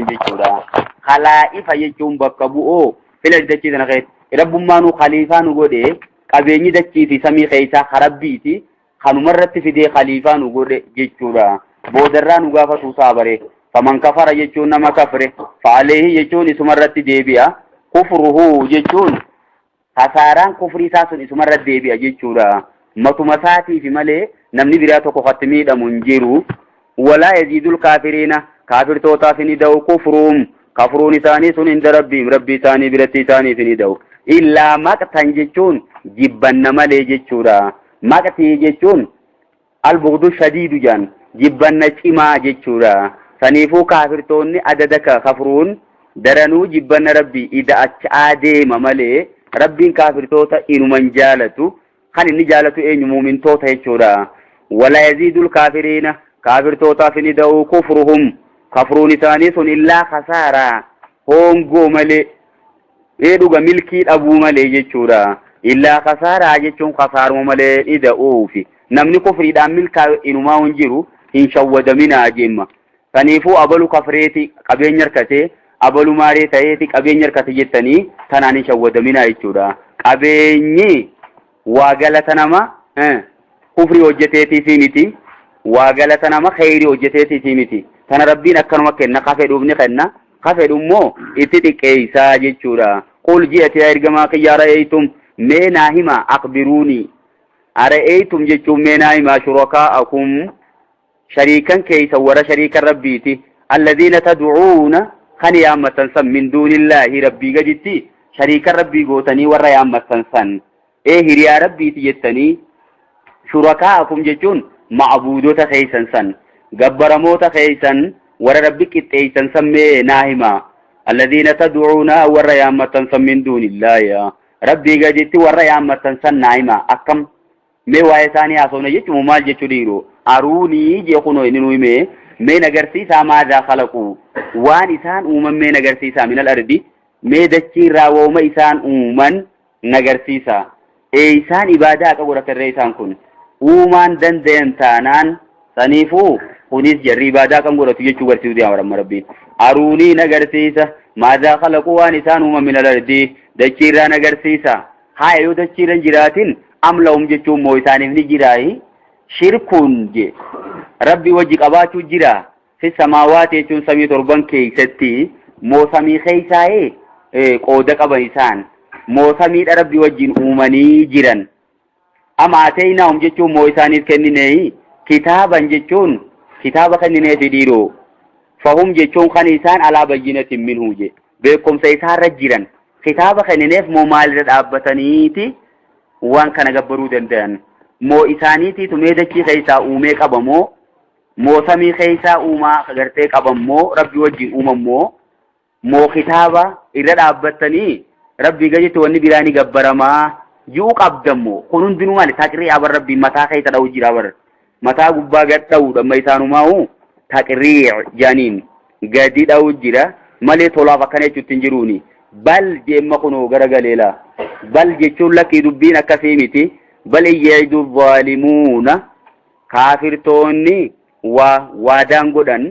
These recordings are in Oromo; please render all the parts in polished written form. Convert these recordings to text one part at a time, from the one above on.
Jechuudha. Kalaa'ifa jechuun bakka bu'oo fila dachii tana keessa. Rabbummaanuu khaliifaa nu godhe, qabeenyi dachii fi samii keessaa karabbiiti, kanumarratti fidee khaliifaa nu godhe jechuudha. Boodarraa nu gaafatu isaa bare. Faman kafara jechuun nama kafre, fa'aleehi jechuun isumarratti deebi'a. Kufruhu jechuun kasaaraan kufrii isaa sun isumarra deebi'a jechuudha. Matuma isaatiifi malee namni biraa tokko katti miidhamu hin jiru. Walaa yaziidul kaafiriina, kaafirtootaaf hin ida'u, kufruum, kafruun isaanii sun, inda rabbiim, rabbii isaanii biratti isaaniif hin ida'u. Illaa maqtan jechuun jibbanna malee jechuudha. Maqtii jechuun albughdu shadiidu jaan, jibbanna cimaa jechuudha. Saniifuu kaafirtoonni adada kafruun daranuu jibbanna rabbii ida'achaa deema malee rabbiin kaafirtoota inuman jaalatu. Kan inni jaalatu eenyu? Muumintoota jechuudha. Wala yaziidul kaafiriina, kaafirtootaaf hin ida'u, kufruhum, kafruun isaanii sun, illaa kasaaraa, hoongoo malee, ee dhuga milkii dhabuu malee jechuudha. Illaa kasaaraa jechuun kasaaruma malee ida'uufi. Namni kufriidhaan milkaa'u inumaa hin jiru, hin shawwadaminaa jemma. Saniifuu abalu kafreeti qabeenya harkatee, abalu maaree ta'eeti qabeenya harkate jettanii tanaan hin shawwadaminaa jechuudha. Qabeenyi waa galata nama kufrii hojjeteetiifi miti, waa galata nama kheyrii hojjeteetiifi miti. Tana rabbiin akkanuma kenna, ka fedhuuf ni kenna, ka fedhu immoo itti xiqqeessaa jechuudha. Qul ji'ati yaa ergamaa kiyyaa, ra'eeytum, mee naa hima, akbiruuni, ara'eeytum jechuun mee naa himaa, shurakaa'akum, shariikan keeysan, warra shariikan rabbiiti, alladhiina tad'uuna, kan yaammatan san, min duunillaahi, rabbii gaditti shariikan rabbii gootanii warra yaammatan san, ee hiriyaa rabbiiti jettanii. Shurakaa'akum jechuun ma'buudota keeysan san, gabbaramoota keeysan, warra rabbi qixxeeysan san mee naa himaa. Alladhiina tad'uuna, warra yaammatan san, min duunillaahi, rabbii gaditti warra yaammatan san naa himaa. Akkam mee waa'ee isaanii haasofna jechuun maal jechuu dhiiroo? Aruunii jee, kunoo inni nu himee, mee nagarsiisaa, maadhaa kalaquu, waan isaan uuman mee nagarsiisaa, minal ardi, mee dachii irraa wooma isaan uuman nagarsiisa. Ee isaan ibaadaa akka godhatarree isaan kun uumaan dandayan taanaan, saniifuu kunis jarri ibaadaa kan godhatu jechuu garsiisuu deema ramma rabbiin. Aruunii nagarsiisa, maadhaa kalaquu, waan isaan uuman, minal ardi, dachii irraa nagarsiisa. Haya, yoo dachii irra hin jiraatin, am lahum jechuun moo isaaniif ni jiraayi shirkuun je rabbi wajji qabaachuu jira, fi samaawaati jechuun samii torban keeysatti, moo samii keeysaa'ee qooda qaban isaan, moo samiidha rabbi wajjin uumanii jiran? Am aateynaahum jechuun moo isaaniif kennineeyi, kitaaban jechuun kitaaba kennineefi dhiiroo, fahum jechuun kan isaan alaa bayyinatin minhu je beekumsa isaarra jiran, kitaaba kennineef moo maalirra dhaabbataniiti waan kana gabbaruu danda'an? Moo isaaniitiitu mee dachii keessaa uumee qaba, moo samii keessaa uumaa gartee qaban, moo rabbi wajjin uuman, moo kitaaba irra dhaabbattanii rabbii gaditti wanni biraa ni gabbaramaa ji'u qabdammoo? Kun hundinuu maali? Taqrii'a bar, rabbiin mataa keessa dha'u jira bar, mataa gubbaa gad dha'uudha. Amma isaanumaa'u taqrii'a jaaniin gadi dha'u jira malee tolaaf akkana jechuutti hin jiruuni. Bal jeemma, kunoo gara galeela. Bal jechuun lakkii, dubbiin akkasii miti. Bal ya'idu zaalimuuna, kaafirtoonni waa waadaan godhan,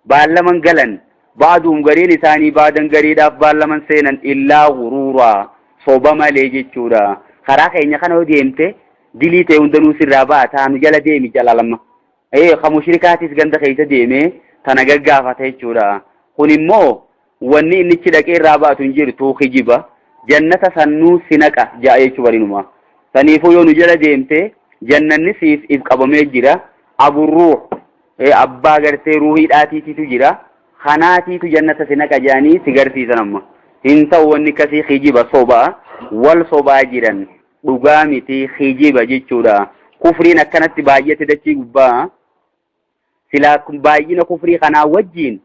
baallaman galan, ba'duhum, gariin isaanii, ba'dan, gariidhaaf baallaman seenan, illaa guruuraa, soba malee jechuudha. Karaa keenya kana yoo deemte dilii ta'e hundanuu sirraa baataa, nu jala deemi jala lama. Ee ka mushrikaatis ganda keessa deemee tana gaggaafata jechuudha. Kun immoo wanni innichi dhaqee irraa baatu hin jirtu, kijiba. Jannata sannuu si naqa ja'a jechuu barinuma. Saniifuu yoo nu jala deemte jannanni siif if qabamee jira. Aburruux, abbaa gartee ruuhiidhaatiititu jira, kanaatiitu jannata si naqa jedhanii si garsiisan. Amma hin ta'u wanni akkasii, kijiba, sobaa wal sobaa jiran, dhugaa miti, kijiba jechuudha. Kufriin akkanatti baay'ate dachii gubbaa, silaa baay'ina kufrii kanaa wajjiin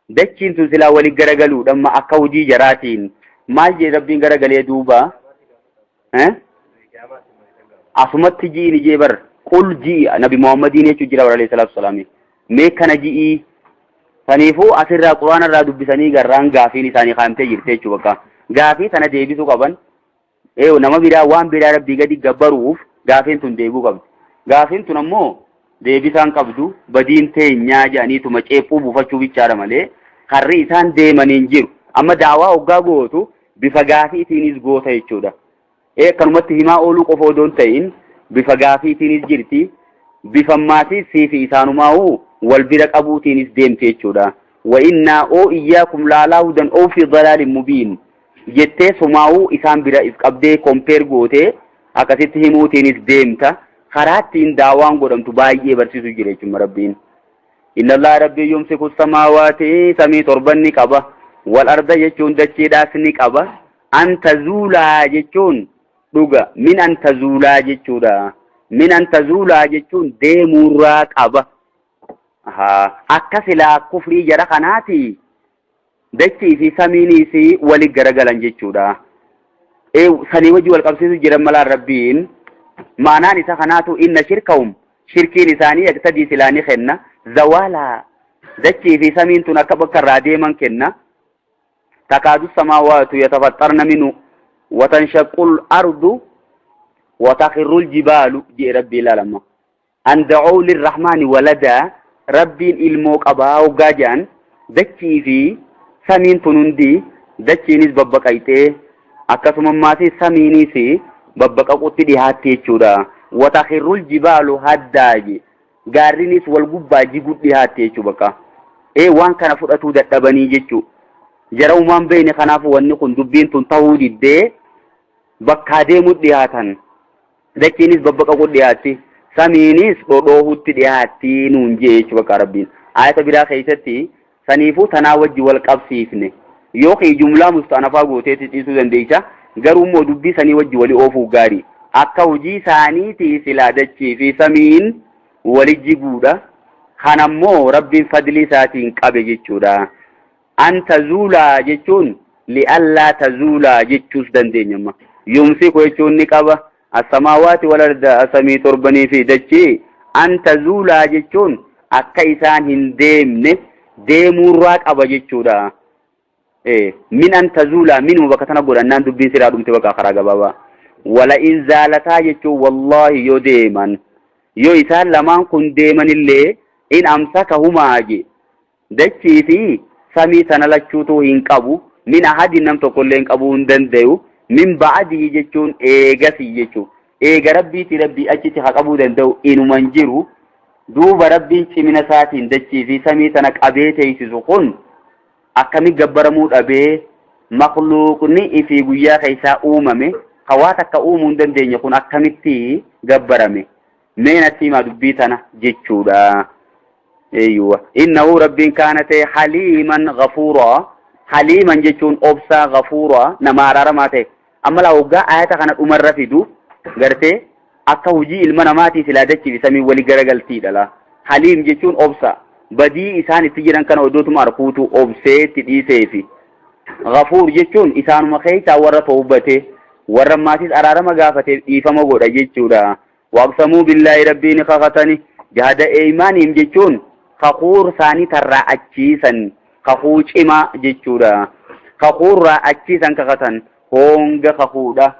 dachiin tun silaa wali garagaluudha. Amma akka hojii jaraatiin maal jee rabbiin garagalee duuba asumatti ji'ini jee bar. Qul ji'i, nabi muhammadiin jechuu jira bar, alayhi salaatu wasalaami, mee kana ji'ii. Saniifuu asirraa quraana irraa dubbisanii garraan gaafiin isaanii kaa'amtee jirti jechuu, bakka gaafii tana deebisuu qaban. Ee nama biraa waan biraa rabbii gadi gabbaruuf gaafiin tun deebuu qabdi. Gaafiin tun ammoo deebisaan qabdu, badiin teenyaa jedhaniituma ceephuu buufachuu bichaadha malee. Karri isaan deemaniin jiru. Amma daawaa hoggaa gootu bifa gaafiitiinis goota jechuudha. Ee akkanumatti himaa ooluu qofa odoo hin ta'in bifa gaafiitiinis jirti. Bifa maatiis siifi isaanumaa'uu wal bira qabuutiinis deemti jechuudha. Wa innaa oo iyyaakum laalaa hudan oo fi dalaalin mubiin jettee sumaa'uu isaan bira if qabdee kompeer gootee akkasitti himuutiinis deemta. Karaa ittiin daawaan godhamtu baay'ee barsiisu jira jechuudha Rabbiin. Inna Allah Rabbii yumsiku samaawaati samii torban ni qaba. Wal arda jechuun dachiidhaas ni qaba. An tazuulaa jechuun dhuga min an tazuulaa jechuudha. Min an tazuulaa jechuun deemuurraa qaba. Akka silaa kufrii jara kanaati dachii fi samiinis wali garagalan jechuudha. Sanii wajji wal qabsiisu jiran malaan Rabbiin maanaan isa kanaatu inna shirkahum shirkiin isaanii yaqtadii silaa ni kenna zawaalaa dachii fi samiin tun akka bakka irraa deeman kenna. Takaadu samaawaatu yatafaxxarna minu watanshaqul ardu watakhirrul jibaalu jee Rabbii ilaalama. An da'uu lirrahmaani waladaa Rabbiin ilmoo qabaa hoggaa jedhan dachii fi samiin tun hundi dachiinis babbaqayxee akkasuma ammaas samiinis babbaqaqutti dhihaatti jechuudha. Watakhirrul jibaalu haddaa je gaarrinis wal gubbaa jigu dhihaatti jechuu bakka. Ee waan kana fudhatuu dadhabanii jechuu. Jara umaan beeyne kanaaf wanni kun dubbiin tun tahuu diddee bakkaa deemuu dhihaatan. Dachiinis babbaqaquu dhiyaatti, samiinis dhodhoohutti dhiyaatti nuun jee jechuu bakka Rabbiin. Ayata biraa keessatti saniifuu tanaa wajji wal qabsiifne. Yookiin jumlaa musta'anafaa gooteetti dhiisuu dandeessa. Garuu immoo dubbii sanii wajji wali oofuu gaarii. Akka hojii isaaniitii silaa dachii fi samiin wali jiguudha. Kana immoo Rabbiin fadlii isaatiin qabe jechuudha. An tazuulaa jechuun li'allaa tazuulaa jechuus dandeenya amma. Yumsiku jechuun ni qaba. As-samaawaati wal arda samii torbanii fi dachii an tazuulaa jechuun akka isaan hin deemne deemuurraa qaba jechuudha. Min an tazuulaa minuma bakka tana godhannaan dubbiin siraa dhumte bakka karaa gabaabaa. Wala in zaalataa jechuun wallaahi yoo deeman yoo isaan lamaan kun deemanillee in amsakahumaa je Dachii fi samii tana lachuutuu hin qabu, min ahadin nam tokkolleen qabuu hin dandayu, min ba'adihi jechuun eegasii jechuu. Eega Rabbiitii Rabbii achitti ka qabuu danda'u inuma hin jiru. Duuba Rabbiin cimina isaatiin dachii fi samii tana qabee teeysisu kun akkami gabbaramuu dhabee makhluuqni ifii guyyaa keessaa uumame ka waa takka uumuu hin dandeenye kun akkamitti gabbarame? Mee natti himaa dubbii tana jechuudha. Eeyyuwa. Innahu Rabbiin kaana ta'e haliiman ghafuuraa. Haliiman jechuun obsaa ghafuuraa nama araaramaa ta'e. Amma laa waggaa ayata kana dhumarra fidu gartee akka hojii ilma namaatii silaa dachii fi samiin wali garagaltiidha laa. Haliim jechuun obsa. Badii isaan itti jiran kana odootuma arkuutu obsee itti dhiiseefi. Ghafuur jechuun isaanuma keessaa warra towbate warra maatiis araarama gaafateef dhiifama godha jechuudha. Waaqsamuu billaahi Rabbii ni kakatani jahada eeymaanihim jechuun kakuu isaanii tarraa achiisan kakuu cimaa jechuudha. Kakuurraa achiisan kakatan hoonga kakuudha.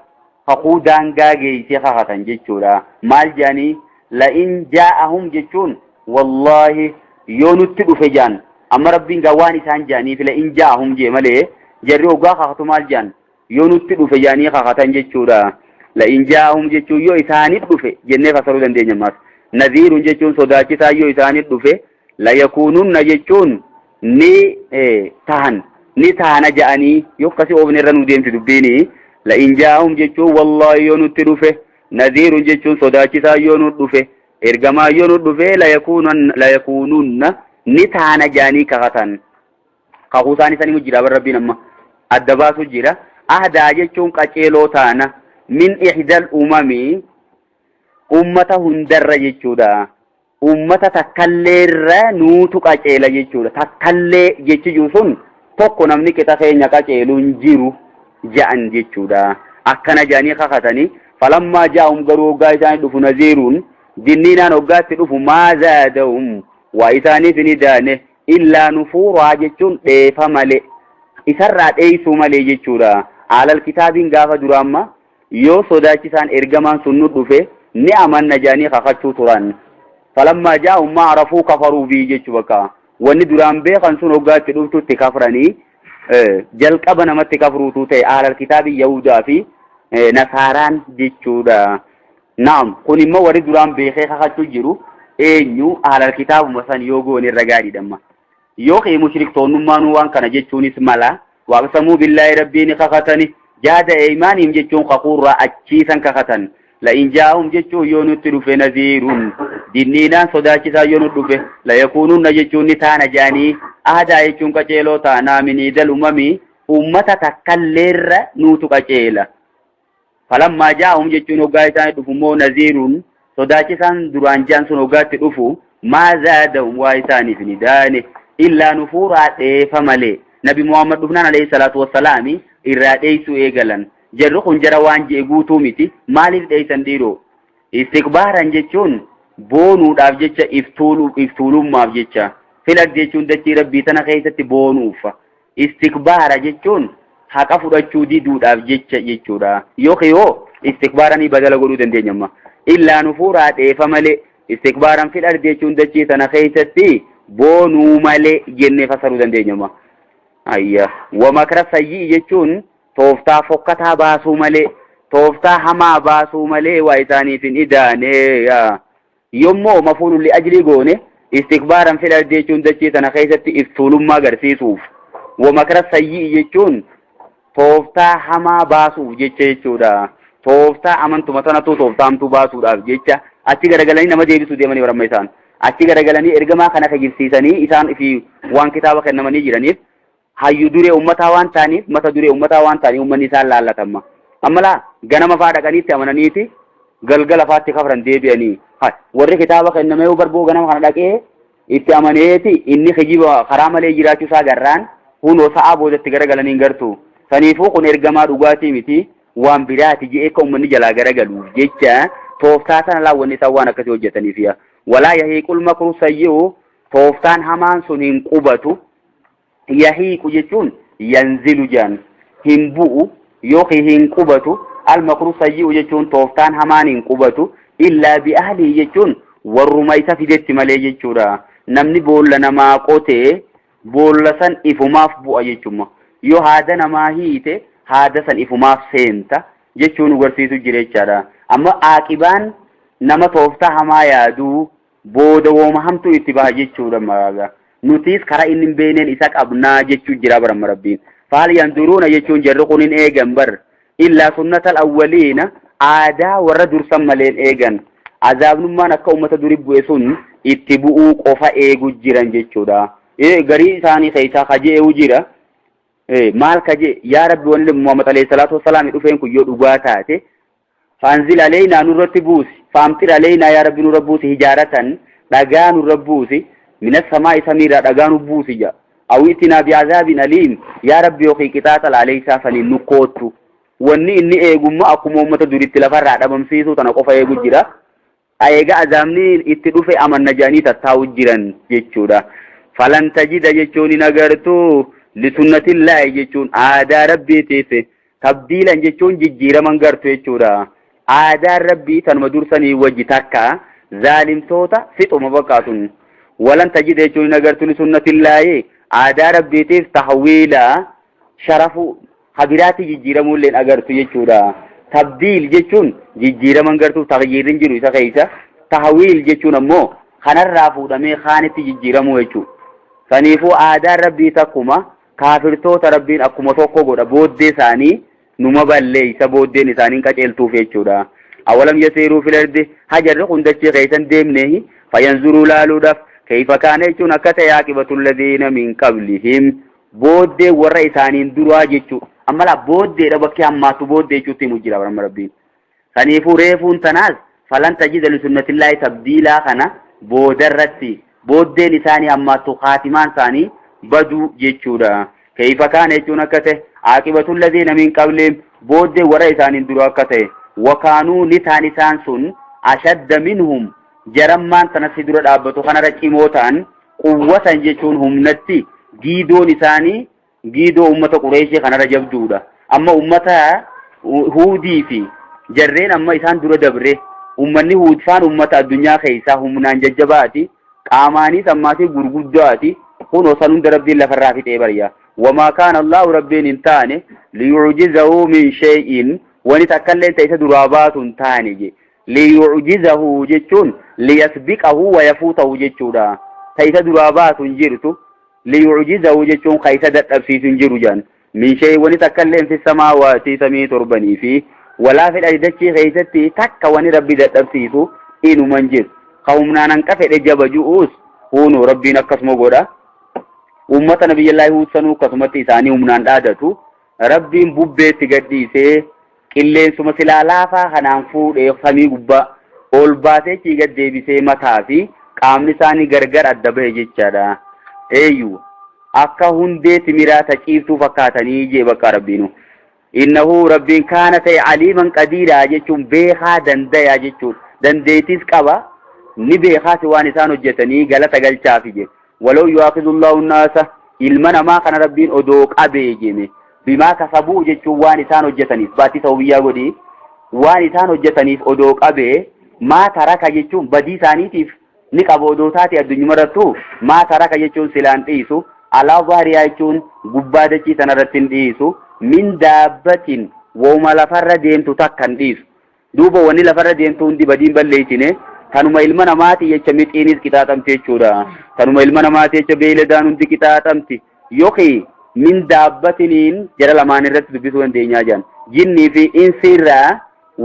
Kakuu daangaa geessee kakatan jechuudha. Maal jedhanii la'in jaa'ahum jechuun wallaahi yoo nutti dhufe jaan amma Rabbiin gaa waan isaan jedhaniif la'in jaa'ahum jee malee jarri hoggaa kakatu maal jedhan yoo nutti dhufe jedhanii kakatan jechuudha. La'in jaa'ahum jechuun yoo isaanit dhufe jennee fassaruu dandeenya ammaas. Naziirun jechuun sodaachisaa yoo isaanit dhufe layakuununna jechuun ni tahan ni tahana ja'anii yoo akkasii oofne irra nu deemti dubbiini. La'in jaa'ahum jechuun wallaahi yoo nutti dhufe naziirun jechuun sodaachisaa yoo nu dhufe ergamaa yoo nu dhufe layakuununna ni tahana ja'anii kakatan. Kakuu isaanii sanimu jira bar Rabbiin amma adda baasu jira. Ahdaa jechuun qaceeloo taana min ihdal umami ummata hundarra jechuudha. Ummata takkalleerra nuutu qaceela jechuudha. Takkallee jechi jiru sun tokko namni qixa keenya qaceelu hin jiru ja'an jechuudha. Akkana ja'anii kakatanii falammaa ja'ahum garuu hoggaa isaanii dhufu naziiruun dinniinaan hoggaatti dhufu maa zaadahum waa isaaniif hin idaane illaa nufuuraa jechuun dheefa malee isarraa dheeysuu malee jechuudha. Aalal kitaabiin gaafa dura amma yoo sodaachisaan ergamaan sun nu dhufe ni amanna jedhanii kakachuu turan. Falammaa jaa'ahum maa arafuu kafaruu bii jechuu bakka. Wanni duraan beekan sun hoggaa itti dhuftutti kafranii jalqaba namatti kafruutu ta'e ahlal kitaabii Yahudaa fi Nasaaraan jechuudha. Naam, kun immoo warri duraan beekee kakachuu jiru eenyu ahlal kitaabuma san yoo goone irra gaariidha amma. Yoo kee mushriktoonnummaanuu waan kana jechuunis mala. Waaqsamuu billaahi rabbiin kakatani jaada eeymaaniim jechuun kakuurraa achiisan kakatan. La'in jaa'ahum jechuun yoo nutti dhufe naziirun dinniinaan sodaachisaa yoo nu dhufe layakuununna jechuun ni taana jaanii aadaa jechuun qaceeloo taanaa miniidal umamii ummata takkalleerra nuutu qaceela. Falammaa jaa'ahum jechuun hoggaa isaan dhufu immoo naziirun sodaachisaan duraan ja'an sun hoggaatti dhufu maa zaadahum waa isaaniif ni daane illaa nufuuraa dheefa malee. Nabi Muhammad dhufnaan alayhi salaatu wassalaami irraa dheeysuu eegalan. Jarri kun jara waan je'e guutuu miti. Maaliif dheeysan dhiiroo? Istikbaaran jechuun boonuudhaaf jecha iftuulummaaf jecha. Fil ardi jechuun dachii Rabbii tana keessatti boonuuf. Istikbaara jechuun haqa fudhachuu diduudhaaf jecha jechuudha. Yookiin hoo istikbaaranii badala godhuu dandeenya amma. Illaa nufuuraa dheefa malee istikbaaran fil ardi jechuun dachii tana keessatti boonuu malee jennee fassaruu dandeenya amma. Ayya. Wa makra sayyi'i jechuun tooftaa fokkataa baasuu malee tooftaa hamaa baasuu malee waa isaaniif hin idaane. Yommoo mafuulun li ajlii goone istikbaaran fil ardi jechuun dachii tana keessatti iftuulummaa agarsiisuuf wa makra sayyi'i jechuun tooftaa hamaa baasuuf jecha jechuudha. Tooftaa amantuma tanatu tooftaa hamtuu baasuudhaaf jecha achi garagalanii nama deebisuu deemanii baramma isaan. Achi garagalanii ergamaa kana kijibsiisanii isaan fi waan kitaaba kennamanii jiraniif hayyu duree ummataa waan ta'aniif mata duree ummataa waan ta'aniif ummanni isaan laallatamma. Amma laa ganama faa dhaqaniitti amananiiti galgala faatti kafran deebi'anii. Warri kitaaba kennamee barboo ganama kana dhaqee itti amaneeti inni kijiba karaa malee jiraachuu isaa garraan hunoo sa'aa boodatti garagalanii hin gartu. Saniifuu kun ergamaa dhugaatii miti waan biraati je'ee akka ummanni jalaa garagaluuf jecha tooftaa sana laawwanni isaan waan akkasii hojjetaniif yaa. Walaa yahiiqul makru sayyi'u tooftaan hamaan sun hin qubatu. Yahiiqu jechuun yanzilu jedhan hin bu'u yookiin hin qubatu. Al-makru sayyi'u jechuun tooftaan hamaan hin qubatu. Illaa bi ahlihi jechuun warruma isa fidetti malee jechuudha. Namni boolla namaa qotee boolla san ifumaaf bu'a jechuma. Yoo haada namaa hiite haada san ifumaaf seenta jechuu nu garsiisu jira jechaadha. Amma aaqibaan nama tooftaa hamaa yaaduu booda wooma hamtuu itti baha jechuudha maaga. Nutiis karaa inni hin beekneen isa qabnaa jechuu jira baramma Rabbiin. Fahal yanzuruuna jechuun jarri kun hin eegan bar. Illaa sunnatal awwaliina aadaa warra dursan maleen eegan. Azaabnummaan akka ummata duri bu'e sun itti bu'uu qofa eegu jiran jechuudha. Garii isaanii keessaa kaje'u jira. Maal kaje yaa Rabbi wanni Muhammad alayhi salaatu wassalaam dhufeen kun yoo dhugaa taate Faanzil aleeynaa nurratti buusi, faamxir aleeynaa yaa Rabbi nurra buusi hijaaratan dhagaa nurra buusi, minas samaa'i samiirraa dhagaa nu buusi ja. Aw i'tinaa bi'azaabin aliim yaa Rabbi yookiin qixaaxa laaleeysaa saniin nu koottu. Wanni inni eegumma akkuma ummata duritti lafarraa dhabamsiisuu tana qofa eegu jira. Eega azaabni itti dhufe amanna jedhanii tattaa'u jiran jechuudha. Falan tajida jechuun hin agartu lisunnatillaahi jechuun aadaa Rabbiitiif tabdiilan jechuun jijjiiraman gartu jechuudha. Aadaan Rabbii tanuma dursanii wajji takka zaalimtoota fixuma bakkaatun. Walan tajida jechuun hin agartu lisunnatillaahi aadaa Rabbiitiif tahwiila sharafu habiraatti jijjiiramuu illee agartu jechuudha. Tabdiil jechuun jijjiiraman gartuu taghyiirri hin jiru isa keessa. Tahwiil jechuun ammoo kanarraa fuudhamee kaanitti jijjiiramuu jechuudha. Saniifuu aadaan Rabbii takkuma kaafirtoota Rabbiin akkuma tokko godha booddee isaanii numa balleeysa booddeen isaanii hin qaceeltuuf jechuudha. Awalam yasiiruu fil ardi hajarri kun dachii keessan deemneehi fayanzuruu laaluudhaaf keeyfa kaana jechuun akka ta'e aaqibatu alladhiina min qablihim Booddee warra isaaniin duraa jechuu. Amma laa booddeedha bakki hammaattu booddee jechuutti himu jira amma Rabbiin. Saniifuu reefuun tanaas falan tajida li sunnatillaahi tabdiilaa kana boodarratti booddeen isaanii hammaattu kaatimaan isaanii baduu jechuudha. Keeyfa kaana jechuun akka ta'e aaqibatu ladhiina min qabliim booddee warra isaaniin dura akka ta'e wakaanuu ni ta'an isaan sun ashadda minhum jarammaan tana si dura dhaabbatu kanarra cimoo ta'an Quwwatan jechuun humnatti giidoon isaanii giidoo ummata Qureeshii kanarra jabduudha. Amma ummata Huudii fi jarreen amma isaan dura dabre ummanni Huud faan ummata addunyaa keessaa humnaan jajjabaati. Qaamaanis ammaasii gurguddaati. Kunoo san hunda Rabbiin lafarraa fixee barya. Wamaa kaana Allaahu Rabbiin hin taane liyu'jizahu min shay'in wani takkalleen ta isa duraa baatu hin taane je. Liyu'jizahu jechuun liyasbiqahu wa yafuutahu jechuudha. Ta isa duraa baatu hin jirtu. Liyu'jizahu jechuun ka isa dadhabsiisu hin jiru jedhan. Min shay'in wani takkalleen fi samaawaati samii torbanii fi walaa fil ardi dachii keessatti takka wani Rabbi dadhabsiisu inuma hin jiru. Ka humnaan hanqa fedhe jaba ju'uus huunoo Rabbiin akkasuma godha. Ummata Nabiyyallaahi Huud sanuu akkasumatti isaanii humnaan dhaadatu. Rabbiin bubbeetti gadhiisee qilleensuma silaa laafaa kanaan fuudhee samii gubbaa ol baasee achii gad deebisee mataa fi qaamni isaanii gargar adda bahe jechaadha. Eeyyu akka hundee timiraa ta ciiftuu fakkaatanii jee bakka Rabbiinu. Innahu Rabbiin kaana ta'e aliiman qadiiraa jechuun beekaa dandayaa jechuudha. Dandeettis qaba ni beekaasi waan isaan hojjetanii galata galchaafi je. Walaw yu'aakhidhullaahu naasa ilma namaa kana Rabbiin odoo qabee jeme bimaa kasabuu jechuun waan isaan hojjetaniif baattii sababiyyaa godhi waan isaan hojjetaniif odoo qabee maa taraka jechuun badii isaaniitiif ni qaba odoo taate addunyuma irrattuu maa taraka jechuun silaan dhiisu alaa zahriyaa jechuun gubbaa dachii tanarratti hin dhiisu min daabbatin wooma lafarra deemtu takka hin dhiisu Duuba wanni lafarra deemtu hundi badiin balleessine tanuma ilma namaati jecha mixiinis qixaaxamti jechuudha. Tanuma ilma namaati jecha beeyladaan hundi qixaaxamti. Yookiin min daabbatiniin jara lamaan irratti dubbisuu dandeenyaa jedhan. Jinnii fi insi irraa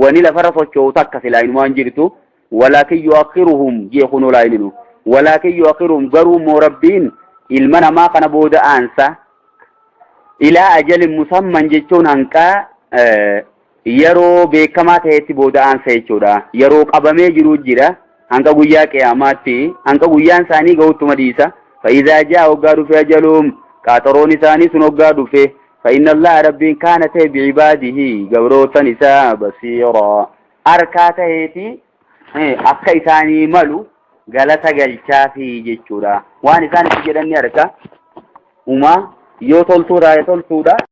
wani lafarra socho'u takka silaa inumaan jirtu. Walaakin yu'akhiruhum jee kunoo laa inni. Walaakin yu'akhiruhum garuu immoo Rabbiin ilma namaa kana booda aansa. Ilaa ajalin musamman jechuun hanqaa yeroo beekamaa ta'etti booda aansa jechuudha. Yeroo qabamee jiru jira. Hanga guyyaa qiyaamaatti, hanga guyyaan isaanii gahuttuma dhiisa. Fa'izaa jaa hoggaa dhufe ajaluum qaaxaroon isaanii sun hoggaa dhufe. Fa'inna Allah Rabbiin kaana ta'e bi'ibaadihi gabrootan isaa basiiraa. Harkaa ta'eeti akka isaanii malu galata galchaafi jechuudha. Waan isaan itti jedhan ni arga. Umaa yoo toltuu taate toltuudha.